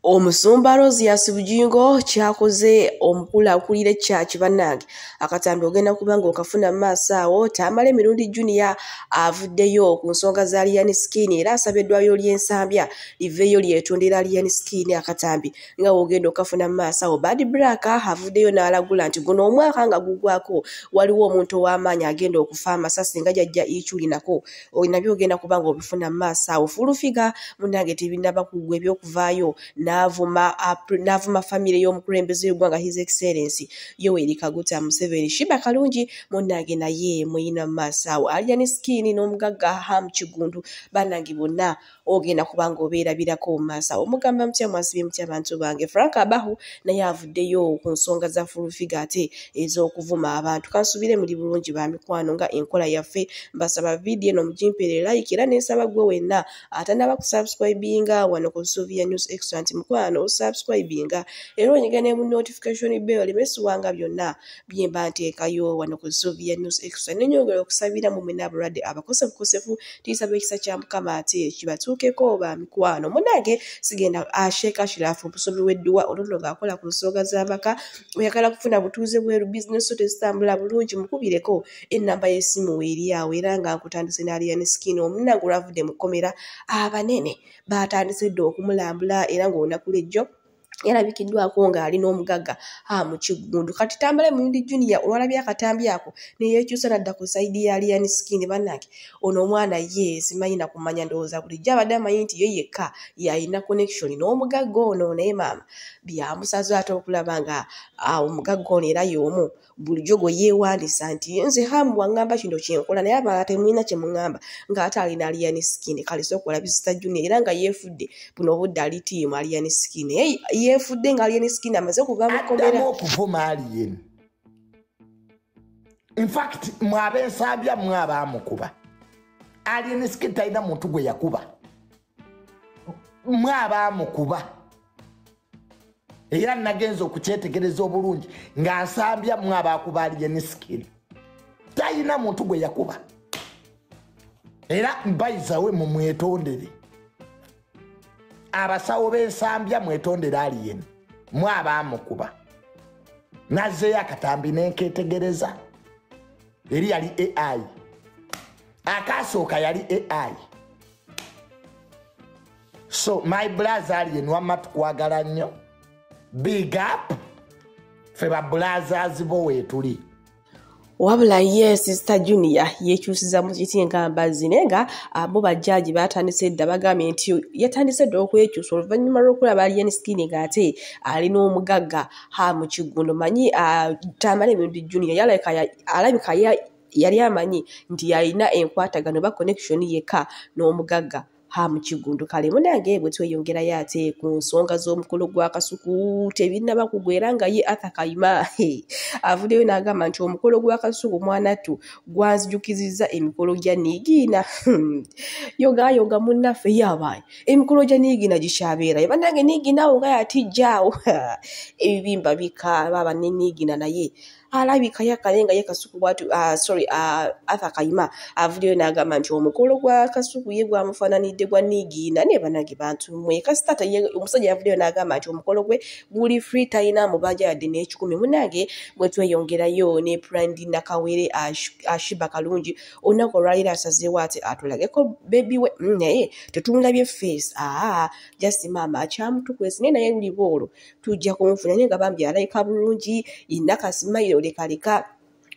Omusumba Rosius Bujingo kyakoze omukulu akulira ekyaki bannange akatambi ogenda kuba ng'okafuna mu maaso awo. Tamale Mirundi Junior avuddeyo ku nsonga za Alien Skin era asaba eddwaliro ly'Ensambya liveeyo lyetondera Alien Skin akatambi nga w'ogenda okafuna mu maaso awo. Bad Black avuddeyo n'alagula nti guno omwaka nga gugwako waliwo omuntu ow'amaanyi agenda okufa amasasi nga jjajja Ichuli nako nabyo ogenda kuba ng'obifuna mu maaso awo. Full Figure munnange tebinnaba kuggwa eby'okuvaayo n'avuma famire y'omukulembeze w'eggwanga His Excellency Yoweri Kaguta Museveni. Sheebah Kalungi munnange naye muyina mu maaso awo. Alien Skin n'omugagga Ham Kiggundu bannange bonna ogenda kuba ng'obeerabirako mu maaso awo. Omugamba mutya mwasibye mutya abantu bange. Frank Abahu naye avuddeyo ku nsonga za Full Figure ate ez'okuvuma abantu. Kansubire muli bulungi ba mikwano nga enkola yaffe. Mbasaba vidiyo eno mugimpeere like era nensaba gwe wenna atannaba kusubscribinga wano ku Sylvia News Extra nti mukwano osubscribinga era onyiga ne mu notification bell oleme byonna bye mba nteekayo wano ku Sylvia News Extra. Nenyongera okusabira mu mwenna abalwadde abakosefukosefu, tuyisaba ekisa kya Mukama ate kibatuukeko ba mikwano. Munnange sigenda Sheikh Ashiraf omusomi w'edduwa olwo ng'akola ku nsonga z'abaka, oyagala kufuna butuuze bweru, bizinesi zo tezitambula bulungi, mukubireko ennamba y'essimu weeri awo. Era nga nkutandise ne Alien Skin omunnange olwavudde mu kkomera abanene baatandise dda okumulambula era ng'olunaku lw'ejjo yalabikiddwako ng'ali n'omugagga mu Kiggundu. Kati Tamale Mirundi Junior olwalabye akatambi ako ne yeekyusa n'adda ku side ya Alien Skin. Bannange ono omwana ye simanyi na kumanya, ndowooza bulijjo abadde amanyi nti ye yekka y'alina connection n'omugagga ono, naye maama byamusaze ate okulaba nga omugagga ono era y'omu bulijjo gwe yeewandiisa nti nze Hamu waŋŋamba kino kyenkola naye abalala temulina kye muŋŋamba ng'ate alina Alien Skin. Kale sooka olabe Sister Junior era nga yeefudde buno obudde ali team Alien Skin, yeefudde nga Alien Skin amaze okuva mu kkomera. Addamu okuvuma Alien. Infact mwe ab'Ensambya mwe abaamukuba. Alien Skin talina muntu gwe yakuba, mwe abaamukuba. Era nagenza okukyetegereza obulungi nga Nsambya mwe abakuba Alien Skin, talina muntu gwe yakuba. Era mbayizawe mumwetondere, abasawo b'Ensambya mwetondere Alien, mwe abaamukuba. Nazzeeyo akatambi nenketegereza, eri yali AI, akasooka yali AI. So my brother Alien, wamma tukwagala nnyo, big up, ffe ba brothers bo weetuli. Wabula ye Sister Junior yeekyusiza mu kiti nga mbazzi, naye nga abo bajjaaji baatandise dda bagambye nti yatandise dda okwekyusa oluvannyuma lw'okulaba Alien Skin ng'ate ali n'omugagga Hamu Kiggundu. Manyi Tamale Mirundi Junior alabika yali amanyi nti yalina enkwatagano oba connection yekka n'omugagga Hamu Kiggundu. Kale munnange bwe tweyongerayo ate ku nsonga z'omukolo gwa Kasuku tebinnaba kuggwa, era nga ye Arthur Kayima avuddeyo n'agamba nti omukolo gwa Kasuku mwanattu gwanzijukizizza emikolo gya Niigiina. Yogaayoga munnaffe yabaayi emikolo gya Niigiina gikyabeerayo bannange. Niigiina awo nga yatijjaawo ebibimba bikaaba ne Niigiina naye alabika yakale nga ye Kasuku bwatu. Sorry, Arthur Kayima avuddeyo n'agamba nti omukolo gwa Kasuku ye gwamufaananidde gwa Niigiina. Naye bannange bantu mmwe, kasita omusajja yavuddeyo n'agamba nti omukolo gwe guli free, talina mubanja yadde n'ekikumi. Munnange bwe tweyongerayo ne Brandi Nakawere Sheebah Kalungi olunaku olwaleero asazeewo ate atulageko baby we, naye tetumulabye face, aa just maama akyamutukwesi naye naye luliba olwo tujja kumufuna, naye nga bambi alabika bulungi yenna kasimayiro lekaleka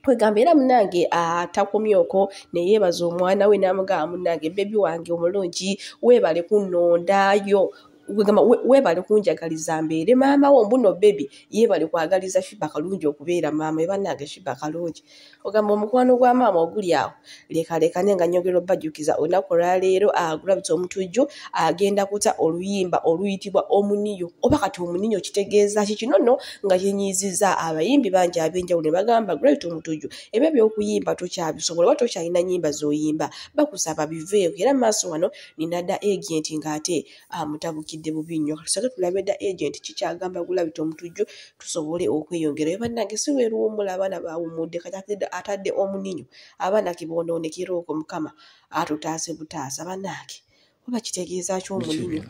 kwegamba. Era munnange atakomye okwo ne yeebaza omwana we n'amugamba, munnange baby wange omulungi weebale kunnondayo, kwegamba weebale kunjagaliza mbeere maama wo. Mbuno baby yeebale kwagaliza Sheebah Kalungi okubeera maama we. Bannange Sheebah Kalungi ogamba omukwano gwa maama oguli awo lekaleka. Naye nga nyongera obbajjukiza olunaku olwaleero Gravity Omutujju agenda kuta oluyimba oluyitibwa Omuniyo. Oba kati omuniyo kitegeeza ki? Kino nno nga kinyiizizza abayimbi bangi ab'enjawulo ne bagamba Gravity Omutujju ebyo by'okuyimba tokyabisobola oba tokyalina nnyimba z'oyimba, bakusaba biveeko. Era mu maaso wano nina Da Agent ng'ate amutabukidde bubi nnyo. Tusooke tulabe Da Agent kikyagamba Gravity Omutujju tusobole okweyongerayo. Bannange si lwe luwummula, abaana bawummudde, kati atadde omuninyo abaana kiboonoonekera okwo. Mukama atutaase butaasa. Bannange oba kitegeeza ki omuninyo? Biki bino?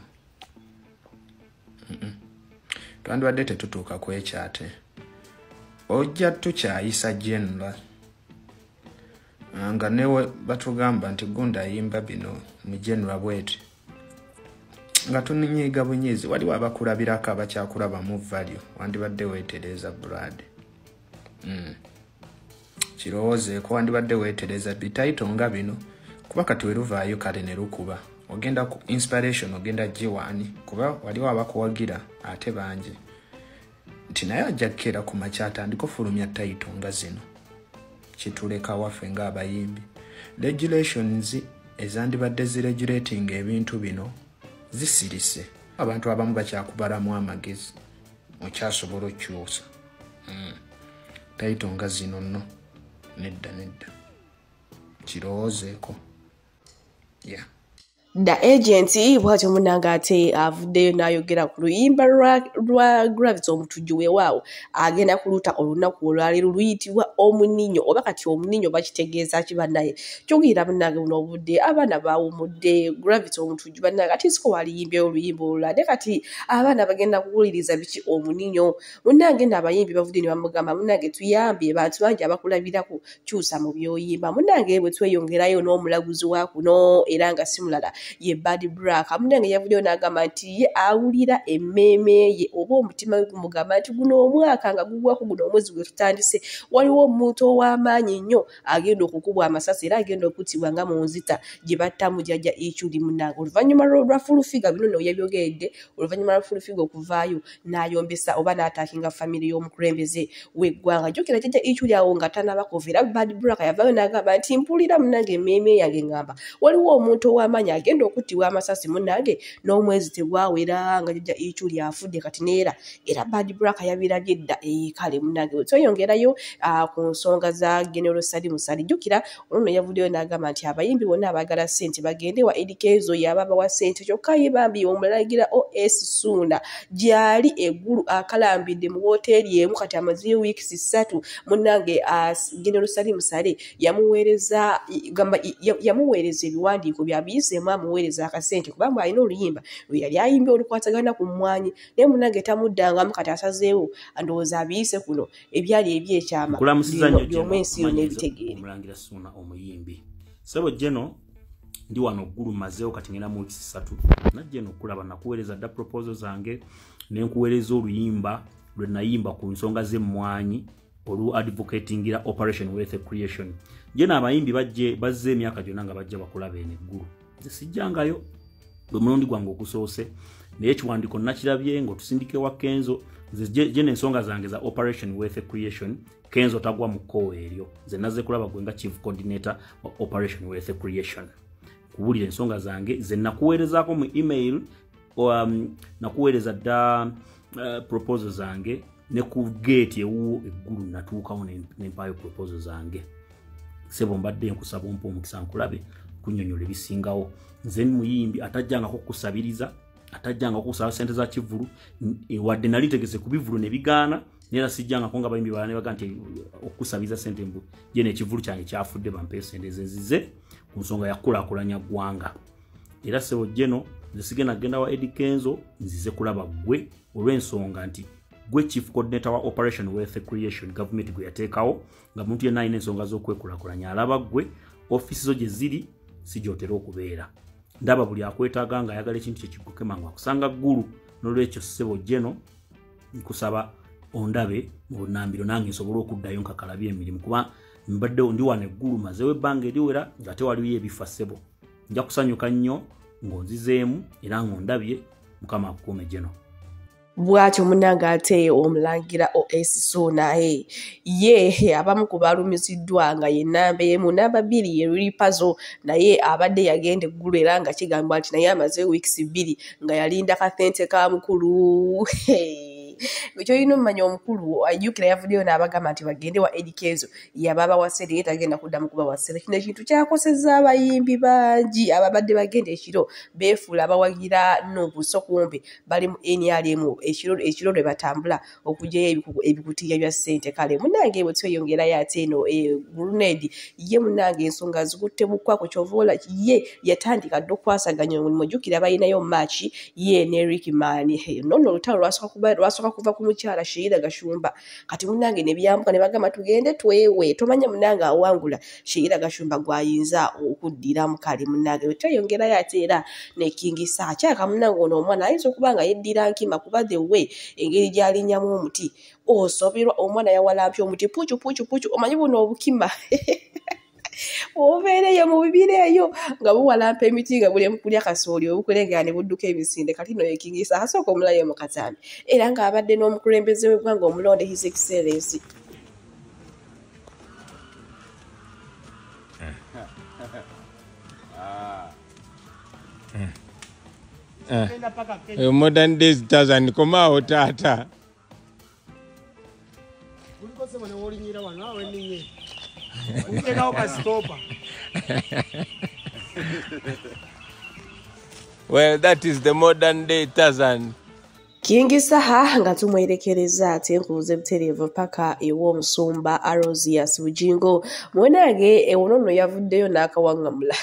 Twandibadde tetutuuka ku ekyate. Ojja tukyayisa general. Nga newe batugamba nti gunda ayimba bino mu general bweti. Nga tuninyiga bunyizi waliwo abakulabirako abakyakulaba mu value wandibadde weetereza brad. Kirowoozeeko wandibadde weetereza bitaito nga bino kuba kati weruvaayo kale ne lukuba. Ogenda ku inspiration ogenda giwaani kuba waliwo abakuwagira ate bangi. Nti naye ajja kukeera ku makya atandika ofulumya title nga zino. Kituleka waffe ng'abayimbi. Regulations ezandibadde ziregulating ebintu bino zisirise. Abantu abamu bakyakubalamu amagezi. Okyasobola okukyusa. Title nga zino nno. Nedda nedda. Kirowoozeeko. Yeah. The agent bw'atyo munnange ate avuddeyo n'ayogera ku luyimba lwa Gravity Omutujju weewaawo agenda kuluta olunaku olwaleero luyitibwa Omuninyo oba kati omuninyo bakitegeeza ki bannaye kyogera munnange buno obudde abaana baawumudde Gravity Omutujju bannange ati siko waliyimbyeyo oluyimba olulala naye kati abaana bagenda kuwuliriza biki omuninyo munnange nno abayimbi bavudde ne bamugamba munnange tuyambye bantu bangi abakulabirako kyusa mu by'oyimba munnange bwe tweyongerayo n'omulaguzi wa kuno era nga si mulala ye Bad Black munange yavuddeyo n'agamba nti ye awulira emmeeme ye oba omutima gwe gumugamba nti guno omwaka nga gugwako guno omwezi gwe tutandise waliwo omuntu ow'amaanyi nnyo agenda okukubwa amasasi era agenda okuttibwa nga mu nzita gye battamu jjajja Ichuli munnange oluvannyuma lwa Full Figure bino nno yabyogeredde oluvannyuma lwa Full Figure okuvaayo n'ayombesa oba n'ataakinga famire y'omukulembeze w'eggwanga jjukira jjajja Ichuli awo nga tannaba kuva era Bad Black yavaayo n'agamba nti mpulira munnange emmeeme yange ngamba waliwo omuntu ow'amaanyi agenda okuttibwa amasasi munnange n'omwezi tegwawera nga jjajja Ichuli afudde kati neera era Bad Black yabirabye dda kale munnange tweyongerayo ku nsonga za General Salim Saleh jjukira ono yavuddeyo n'agamba nti abayimbi bonna abaagala ssente bagende wa Eddy Kenzo yaba abawa ssente kyokka ye bambi omulangira OS Ssuuna gy'ali eggulu akalambidde mu wooteeri emu kati amazeeyo wiikisi 3 munnange General Salim Saleh yamuweereza ebiwandiiko byabiyiseemu amuweereza akasente kubanga alina oluyimba lwe yali ayimbye olukwatagana ku mmwanyi naye munnange tamuddangamu kati asazeewo ndowooza abiyise kuno ebyali ebyekyama by'omu ensi yonna ebitegeere. Omulangira Ssuuna omuyimbi ssebo Geno ndi wano ggulu mmazeewo kati ngenda mu wiikisi 3 najja eno okulaba nakuweereza dda proposal zange ne nkuweereza oluyimba lwe nayimba ku nsonga z'emmwanyi olu advocatingira Operation Wealth Creation. Geno abayimbi bajje bazze emyaka gyonna nga bajja bakulaba eno eggulu nze sijjangayo gwe mulundi gwange okusoose naye ekiwandiiko nakirabye ng'otusindike wa Kenzo nze Geno ensonga zange za Operation Wealth Creation Kenzo tagwa mu kkowe eryo nze nazze kulaba gwe nga chief coordinator wa Operation Wealth Creation kuwulira ensonga zange ze nakuweerezaako mu email nakuweereza dda proposal zange ne ku gate ewuwo eggulu natuukawo ne mpaayo proposal zange ssebo mbadde nkusaba ompe omukisa nkulabe kunnyonnyola ebisingawo nze muyimbi atajjangako kusabiriza atajjangako kusaba ssente za kivvulu wadde nali ntegese ku bivvulu ne bigaana naye sijjangako nga abayimbi balala ne baga nti okusabiriza ssente mbu Geno ekivvulu kyange kyafudde bampe ssente ze nzize ku nsonga ya kukulaakulanya ggwanga era ssebo Geno nze sigenda kugenda wa Eddy Kenzo nzize kulaba ggwe olw'ensonga nti gwe chief coordinator wa Operation Wealth Creation government gwe yateekawo nga muntu yenna alina ensonga z'okwekulaakulanya alaba ggwe ofiisi zo gye ziri si gy'otera okubeera ndaba buli akwetaaga ng'ayagala ekintu kye kigguke mangu akusanga ggulu n'olwekyo ssebo Geno nkusaba ondabe mu bunnambiro nange nsobole okuddayo nkakalabye emirimu kuba mbadde ndi wano eggulu mazeewo ebbanga eriwera nga tewaliyo ebifa ssebo nja kusanyuka nnyo ng'onzizeemu era ng'ondabye Mukama akukuume Geno. Bw'atyo munnange ate omulangira OS Ssuuna ye abamu ku balumiziddwa nga ye nnamba emu namba 2 ye Lil Pazo naye abadde yagenda eggulu era nga kigambibwa nti naye amazeewo wiikisi 2 nga yalinda kasente ka mukulu. Ky'olina omumanya omukulu ajjukira yavuddeyo n'abagamba nti bagende wa Eddy Kenzo yaba ssente ye tagenda kuddamu kubawa ssente. Kino ekintu kyakosezza abayimbi bangi ababadde bagenda ekiro beefuula abawagira Nuupu so kumbe bali mu NRM ekiro lwe batambula okuggyayo ebikutiya bya ssente. Kale munnange bwe tweyongerayo ate eno Grenade ye munnange ensonga zikutte bukwako ky'ova olaba ye yatandika dda okwasaganya omulimu jjukira balinayo match ye ne Rickman. Nno olutalo lwasooka Byasooka kuva ku mukyala Sheila Gashumba. Kati munnange ne byambuka ne bagamba tugende twewe, tomanya munnange awangula Sheila Gashumba gw'ayinza okuddiramu. Kale munnange tweyongerayo ate era ne King Saha. Kyaka munnange ono omwana ayinza okuba nga yeddira nkima, kuba the way engeri gy'alinnyamu omuti osoberwa. Omwana yawalampya omuti pucu pucu pucu, omanyi buno obukima obeereyo mu bibira eyo nga buwalampa emiti nga buli kulya kasooli obukulengera ne budduka emisinde. Kati no ye King Saha asooka omulayo mu katambi, era ng'abadde n'omukulembeze w'eggwanga omulonde His Excellency. Modern days Tarzan komaawo taata. Well, that is the modern day Tarzan. King Saha nga tumwerekereza ate nkubuze butereevu paka ew'omusumba Aloysius Bujingo. Mwenange ono nno yavuddeyo n'akawaŋŋamula.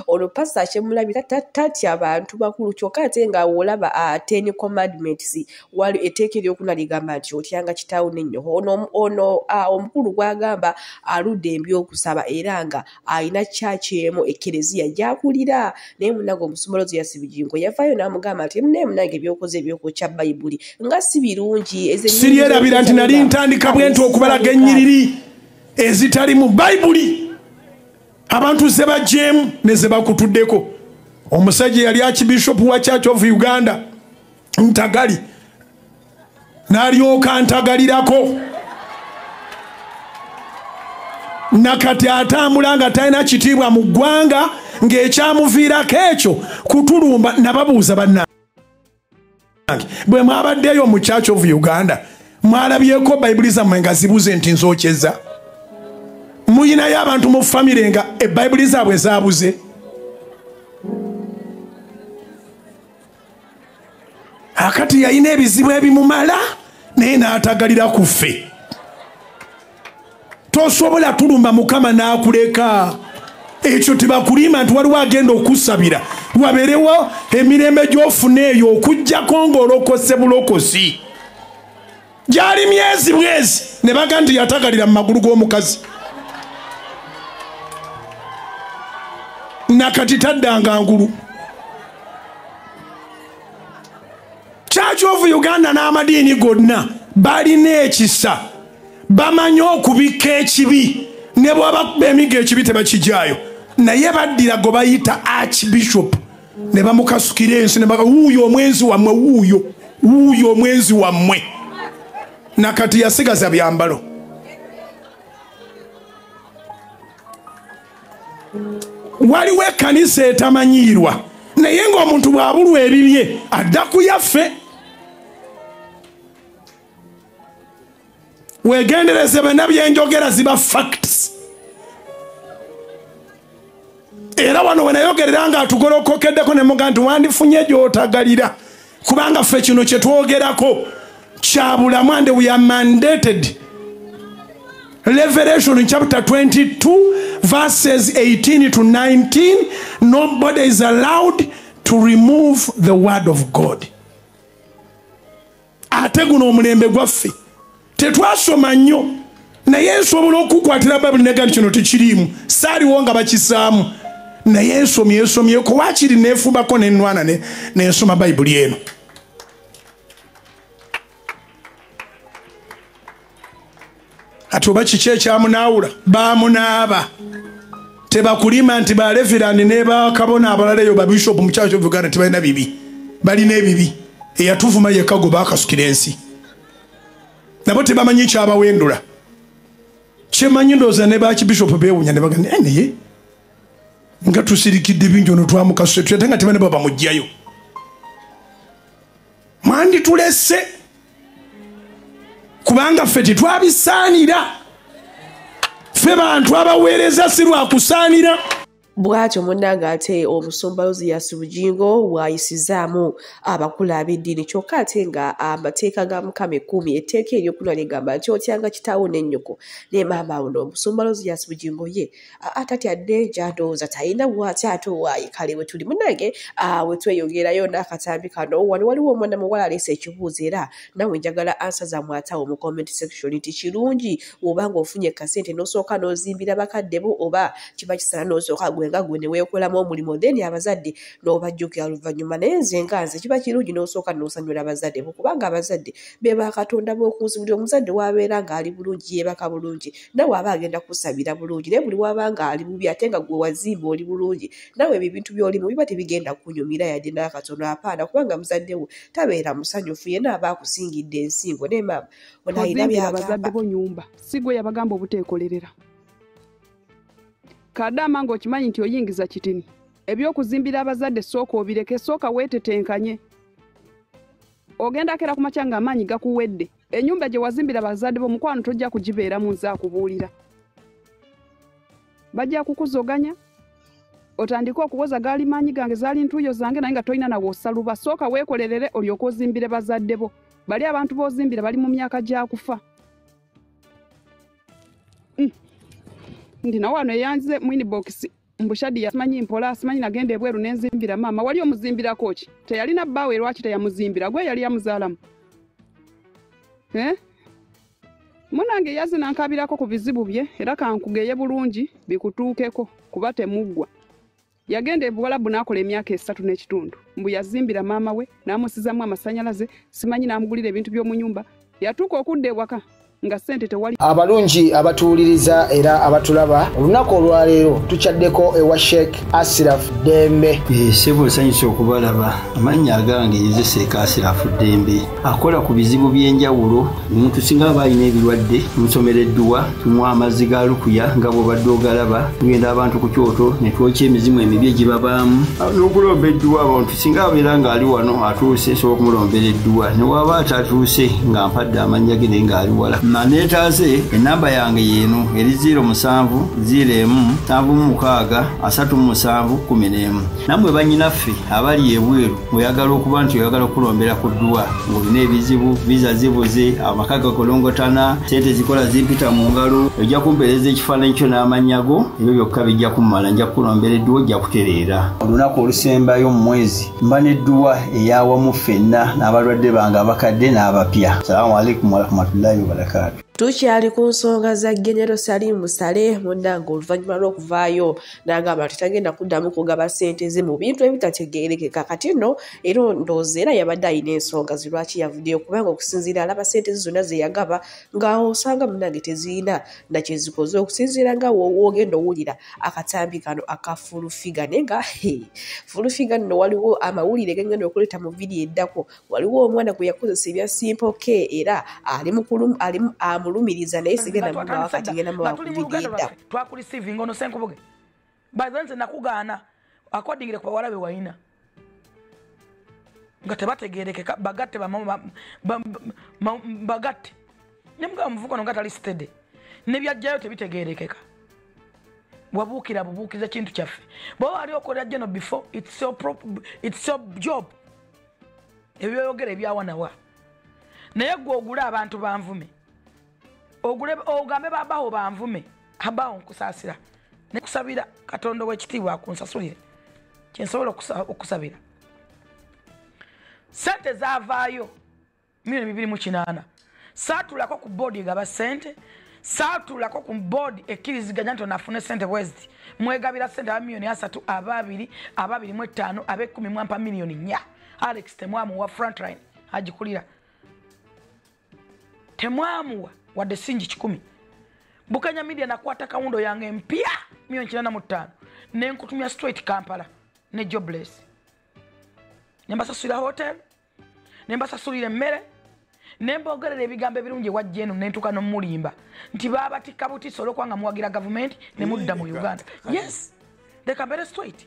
Ono pasita kyemulabira tatya abantu bakulu, kyokka ate nga w'olaba Ten Commandments wali etteeka eryokuna ligamba nti otyanga kitaawo n'ennyoko. Ono omukulu gw'agamba aludde eby'okusaba era nga alina church emu ekkereziya gy'akulira. Naye munnange omusumba Aloysius Bujingo yavaayo n'amugamba nti naye munnange ebyokoze eby'okwokya Bayibuli nga si birungi. Siryerabira nti nali ntandika bwe nti okubalaga ennyiriri ezitali mu Bayibuli abantu ze bagyemu ne ze bakutuddeko. Omusajja yali Archbishop wa Church of Uganda Ntagali n'alyoka ntagalirako, nakati atambula nga talina kitiibwa mu ggwanga ng'ekyamuviirako ekyo kutulumba. Nababuuza bannange, bwe mwabaddeyo mu Church of Uganda mwalabyeko Bayibuli zammwe nga zibuze nti nzookyeza? Muyinayo abantu mu famire nga ebayibuli zaabwe zaabuze? Akati yalina ebizibu ebimumala naye n'atagalira ku ffe. Tosobola tulumba Mukama n'akuleka. Ekyo tebakulima nti waliwo agenda okusabira wabeerewo emirembe gy'ofuna eyo okuggyako ng'olokose bulokosi. Gyali myezi bwezi ne baga nti yatagalira mu magulu g'omukazi, nakati taddanga ngulu. Church of Uganda n'amadiini gonna balina ekisa, bamanyi okubikka ekibi, ne bw'abakuba emigo ekibi tebakigyayo, naye baddira gwe bayita Archbishop ne bamukasukira ensi ne baga wuuyo omwenzi wammwe, wuuyo wuuyo omwenzi wammwe. Nakati yasigaza byambalo. Waliwo ekkanisa etamanyiirwa, naye ng'omuntu bw'abulwa ebibye adda ku yaffe. Weegendereze byonna byenjogera ziba facts. Era wano we nayogerera nga atugolokokeddeko ne muga nti wandifunye gy'otagalira, kubanga ffe kino kye twogerako kya bulamu and we are mandated. Revelation chapter 22 verses 18 to 19, nobody is allowed to remove the word of God. Ate guno omulembe gwaffe tetwasoma nnyo, naye nsobola okukwatira Bayibuli nega nti kino tekiriimu, saaliwo nga bakisaamu, naye nsomye nsomyeko waakiri neefumbako nennwana nensoma Bayibuli eno. Ati oba kiki ekyamunaawula? Baamunaaba. Tebakulima nti ba Reverend ne bakabona abalala eyo ba Bishop mu Church of Uganda tebalina bibi, balina ebibi. Eyatuvuma yekka gwe baakasukira ensi, nabo tebamanyi kyabawendula. Kyemanyi ndowooza ne ba Archbishop beewuunya ne bagamba naye nga tusirikidde bingi ono twamukasuse ate nga tebane baba bamuggyayo. Mwanditulese kubanga ffe tetwabisaanira. Ffe bantu abaweereza si lwakusaanira. Bw'atyo munnange ate omusumba Ozias Bugingo bw'ayisizaamu abakulu ab'eddiini, kyokka ate nga amateeka ga Mukama ekkumi, etteeka eryokuna ligamba nti otyanga kitaawo ne nnyoko ne maama wo. Omusumba Ozias Bugingo ye atatyadde gy'andowooza talina bw'atya ate owaaye. Kale we tuli munnange we tweyongerayo n'akatambi kano, wano waliwo omwana muwala aleese ekibuuzo era nawe njagala ansa zammwe ate awo mu comment section nti kirungi oba ng'ofunye kasente n'osooka n'ozimbira bakadde bo, oba kiba kisaana n'osooka gwe nga gwe ne weekolamu omulimu then abazadde n'obajjukira oluvannyuma. Naye nze nga nze kiba kirungi n'osooka n'osanyula abazadde bo, kubanga abazadde be bakatonda b'oku nsi. Buli omuzadde w'abeera ng'ali bulungi yeebaka bulungi, nawe aba agenda kusabira bulungi, naye buli w'aba ng'ali bubi ate nga gwe wazimba oli bulungi, nawe ebyo ebintu by'olimu biba tebigenda kunyumira yadde n'akatono, apaana, kubanga muzadde wo tabeera musanyufu, yenna aba akusingidde ensingo. Naye maama ono alina by'agamba. Bo nyumba si gwe yabagamba obuteekolerera. Kadama ng'okimanyi nti oyingiza kitini, ebyokuzimbira abazadde sooka obireke, sooka weetetenkanye. Ogenda kera ku makya ng'amaanyi gakuwedde, ennyumba gye wazimbira abazadde bo mukwano tojja kugibeeramu, nze akubuulira. Bajja kukuzoganya otandike okuwoza gaali maanyi gange, zaali ntuuyo zange, naye nga tolina nawe osaluba. Sooka weekolerere olyoke ozimbire bazadde bo. Bali abantu b'ozimbira bali mu myaka gya kufa. Ndi na wano eyanze mu inbox mbushadi yasimanyi mpola simanyi nagenda ebweru nenzimbira maama. Wali omuzimbirako ki? Teyalina bbaawe, lwaki teyamuzimbira? Gwe yali yamuzaalamu. Munange yazina nkabirako ku bizibu bye, era kankugeye bulungi bikutuukeko kuba temuggwa. Yagenda ebuwalabu n'akola emyaka 3 n'ekitundu. Mbu yazimbira maama we, n'amusizamu amasannyalaze, simanyi n'amugulira ebintu by'omu nyumba. Yatuuka okudda ewaka nga ssente tewali. Abalungi abatuwuliriza era abatulaba, olunaku olwaleero tukyaddeko ewa Sheikh Asiraf Ddembe. Ssebo nsanyuse okubalaba. Amannya agange nze Sheikh Asiraf Ddembe, akola ku bizibu by'enjawulo. Omuntu singa aba alina ebirwadde tumusomera edduwa, tumuwa amazzi ga lukuya nga bw'obadde ogalaba, tugenda abantu ku kyoto ne twokya emizimu emibi egibabaamu n'okulomba edduwa. Abantu singa abeera ng'ali wano atuuse, nsobola okumulombera edduwa, ne waba atatuuse nga mpadde amannya ge naye ng'ali wala. Naneetaase enamba yange yeeno eri 07 01 76 37 11. Nammwe bannyinaffe abali ebweru oyagala okuba nti oyagala okulombera ku dduwa ng'olina ebizibu, viza zibuze, amaka gakolongotana, ssente zikola zimpita mu ngalo, ojja kumpeereza ekifaananyi kyo n'amannya go, ebyo byokka bijja kummala, nja kukulombera edduwa ojja kutereera. Olunaku olusembayo mu mwezi mba n'edduwa eyawamu ffenna n'abalwadde bange abakadde n'abapya. Salaamu alaikum warahmatullahi wabarakaatu. Tukyali ku nsonga za Genero Salim Saleh munnange, oluvannyuma lw'okuvaayo n'agamba nti tagenda kuddamu kugaba ssente ze mu bintu ebitategeerekeka. Kati nno era ndowooza era yabadde alina ensonga ze lwaki yavuddeyo, kubanga okusinziira alaba ssente ze zonna ze yagaba nga osanga munnange tezirina na kye zikoze, okusinziira nga w'ogenda owulira akatambi kano aka Full Figure. Naye nga Full Figure nno waliwo amawulire ge ngenda okuleeta mu vidiyo eddako, waliwo omwana gwe yakozesa ebya Simple K era ali amulumiriza, naye sigenda mubawa kati ngenda mubawa ku vidiyo eddako. Twakureceiving ono Senkubuge. By the way, nze nakugaana according ku bawala be walina nga tebategeerekeka, bagatte bagatte ne mugamba omuvuka ono nga tali steady, ne byajjayo tebitegeerekeka. Wabuukira bubuukiza kintu kyaffe. Bw'oba wali okolera Geno before, it's your job. Ebyoyogera ebyawanawa, naye gwe ogule abantu banvume, ogule ogambe babaho banvume, abaho nkusaasira nekusabira Katonda ow'ekitiibwa akunsasulire kyensobola okusabira. Ssente zaavaayo 2,208,000. Saatulako ku boodi egaba ssente, saatulako ku boodi ekkiriziganya nti onafune ssente bweziti. Mwegabira ssente aba 3,000,000, aba 2, aba 25, aba 10, mwampa 4 million. Alex temwamuwa, frontline agikulira temwamuwa wadde singi 100. Bukenya Media nakwata kawundo yange mpya 85,000,000 nenkutumya straight Kampala ne jobless, nembasasulira hotel, nembasasulira emmere, nembogerera ebigambo ebirungi wajja eno nentuuka n'omulimba nti baabatikka butisi olw'okuba muwagira gavumenti ne mudda mu Uganda. Yes, leka mbeere straight,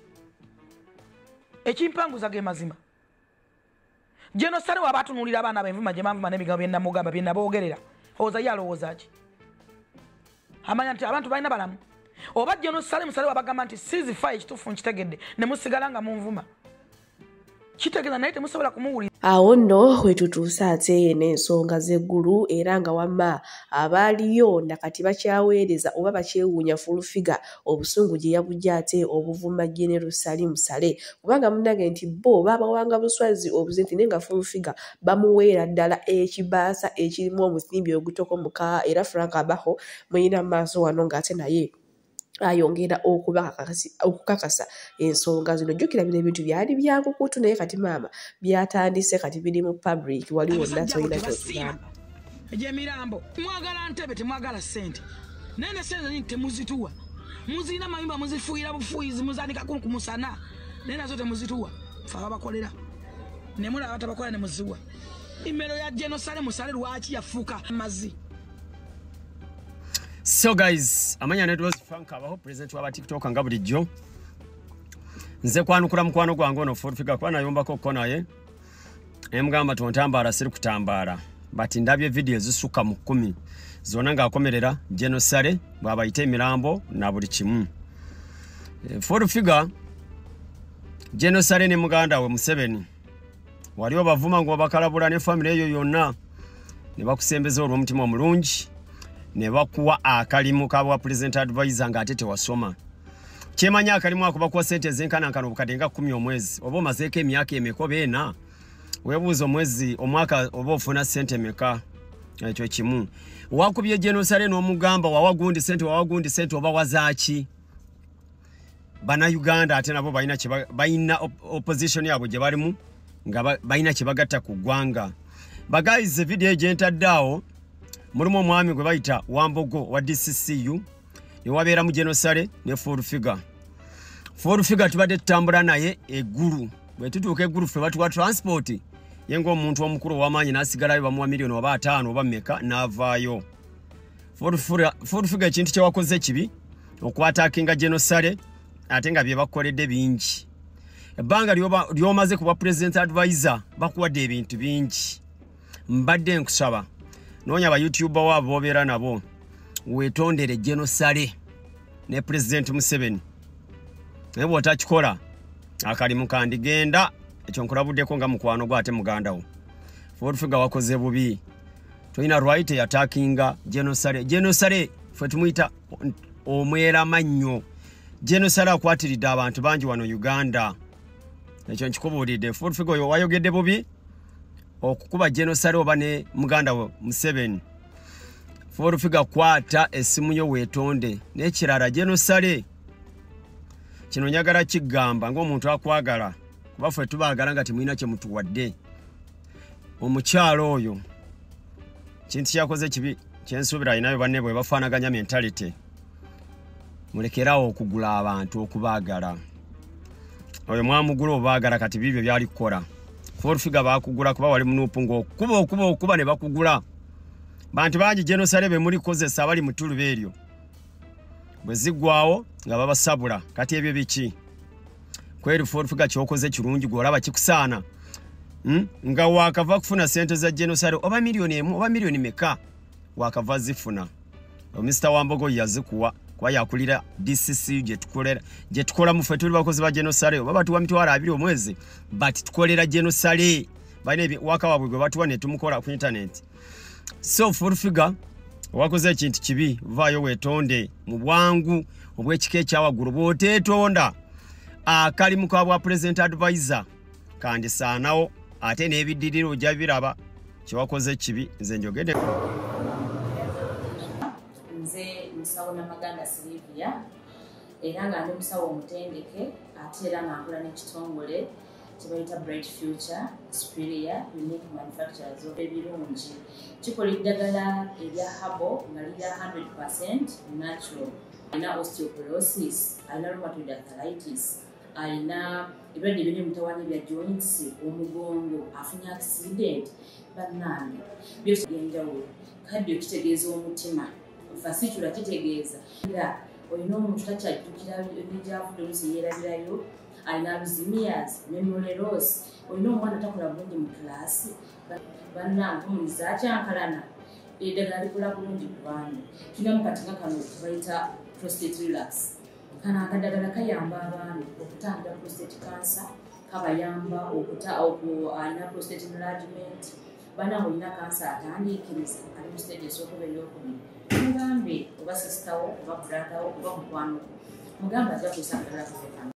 ekimpanguza ge mazima. Geno Saleh waba atunuulira abaana benvuma gye banvuma n'ebigambo bye namugamba bye naboogerera, olowooza ye alowooza ki? Amanya nti abantu balina balamu. Oba General Saleh Musale wabagamba nti ceasefire ekituufu nkitegedde ne musigala nga munvuma. Kitegeeza naye temusobola kumuwulira. Awo nno wetutuuse ate n'ensonga z'eggulu era nga wamma abaaliyo nakati bakyaweereza oba bakyewuunya Full Figure obusungu gye yabujja ate obuvuma General Salim Saleh, kubanga munnange nti bo baabawanga buswazi obuzinti naye nga Full Figure bamuweera ddala ekibaasa ekirimu omusimbi ogutokomoka. Era Frank Abaho muyina mu maaso wano ng'ate naye ayongera okukakasa ensonga zino. Jjukira bino ebintu byali byankukutu naye kati maama byatandise kati biri mu public, wali wonna tolina ky'otugamba. Egy'emirambo mwagala ntebe temwagala ssente, naye ne ssente nyingi temuzituwa, muzirina mayumba muzifuuyira bufuuyizi muzaanikako ku musana naye nazo temuzituwa. Ffe ababakolera ne mulaba abatabakolera ne muziwa. Emmero ya General Saleh Musale lwaki yafuuka mazzi? So guys, amanya networks Frank Abaho, president wa TikTok nga bulijjo. Nze kwanukula mukwano gwange ono Full Figure kwa nayombako ko naye. Emugamba tontambala siri kutambala. But ndabye video zisuka mu 10 zonna ng'akomerera General Saleh bw'abayita emirambo na buli kimu. Full Figure General Saleh ne muganda we Museveni waliwo bavuma ngo bakalabula ne family eyo yonna ne bakusembeza olw'omutima omulungi ne bakuwa akalimu kabwa president advisor nga ate tewasoma. Kyemanya akalimu ako bakuwa sente ezenkanankana obukadde nga 10 omwezi oba omazeeko emyaka emeka ena weebuuza omwezi omwaka oba ofuna sente meka. Ekyo kimu. Wakubye General Saleh n'omugamba wawa gundi sente wawa gundi sente oba wazaaki. Bannayuganda ate nabo balina opposition yaabwe gye balimu nga balina kye bagatta ku ggwanga. Bagayize video gye ntadde awo mulimu omwami gwe bayita Wambogo wa DCCU ne wabeeramu General Saleh ne Full Figure. Full Figure tubadde tutambula naye eggulu, bwe tutuuka eggulu ffe batuwa transport ye ng'omuntu omukulu ow'amaanyi n'asigalayo bamuwa miliyoni oba 5 oba mmeka n'avaayo. Full Figure ekintu kye wakoze kibi okwataakinga General Saleh ate nga bye bakukoledde bingi. Ebbanga ly'omaze kuba president advisor bakuwadde ebintu bingi. Mbadde nkusaba noonya ba YouTuber waabo bobeera nabo weetondere General Saleh ne President Museveni. Naye bw'otakikola akalimu kandigenda, ekyo nkulabuddeko nga mukwano gwo ate muganda wo. Full Figure wakoze bubi. Tolina right attackinga General Saleh. General Saleh ffe tumuyita omweramannyo. General Saleh akwatiridde abantu bangi wano Uganda. Ekyo nkikubuulidde. Full Figure oyo wayogedde bubi okukuba General Saleh oba ne muganda we Museveni. Full Figure kwata essimu yo weetonde. N'ekirala General Saleh kino njagala kigamba ng'omuntu akwagala kuba ffe tubaagala nga temulina kye mutuwadde. Omukyalo oyo kintu kyakoze kibi kyensuubira alinayo banne bwe bafaanaganya mentality. Mulekerawo okugula abantu okubaagala. Oyo mwamugula obaagala kati bibyo byali kukola. Full Figure bakugula kuba wali munupu ng'okuba okuba okuba ne bakugula. Bantu bangi General Saleh be muli kozesa abali mu ttuluba eryo bwe ziggwawo nga babasabula. Kati ebyo biki? Kweri Full Figure ky'okoze kirungi gw'olaba kikusaana. Nga wakava kufuna sente za General Saleh oba miliyoni 1 oba miliyoni meka wakava zifuna. Mr. Wambogo yazikuwa kuba yakulira DCC gye tukola mu ffe tuli bakozi ba General Saleh oba batuwa 20,000 omwezi but tukolera General Saleh balina waka waabwe gwe batuwa ne tumukola ku internet. So Full Figure wakoze ekintu kibi, vaayo weetonde mu bwangu obw'ekika ekyawaggulu. Bw'oteetonda akalimu ka bwa president advisor kandisaanawo ate n'ebiddirira ojja biraba kye wakoze kibi. Nze njogedde. Nze musawo Namaganda Silivia era nga ndi musawo omutendeke ate era nga nkola n'ekitongole kye bayita Bright Future Superior Unique Manufacturers of ebirungi. Kikola eddagala erya herbal nga lirya 100% natural. Alina osteoporosis, alina rheumatoid arthritis, alina ebirwadde ebiri mutawaanya bya joints, omugongo, afunye accident, bannange byose byenjawulo. Kaddio kitegeeza omutima, fasicula kitegeeza era olina omuntu takyajjukira n'egyavudde oluusi yeerabirayo, alina Alzheimer's, memory loss, olina omwana takola bulungi mu kilaasi, bannange omulizi akyankalana, eddagala likola bulungi ku baana. Tulinamu kati nga kano kebayita Prostate Relax. Kano akadagala kayamba abaami okutangira prostate cancer, kabayamba alina prostate enlargement, bana olina kansa atandiikiriza ali mu stage esooka oba eyokubiri, mugambe oba sisitawo oba brother wo oba mukwano, mugambe ajja kusa akadagala kaffe kano.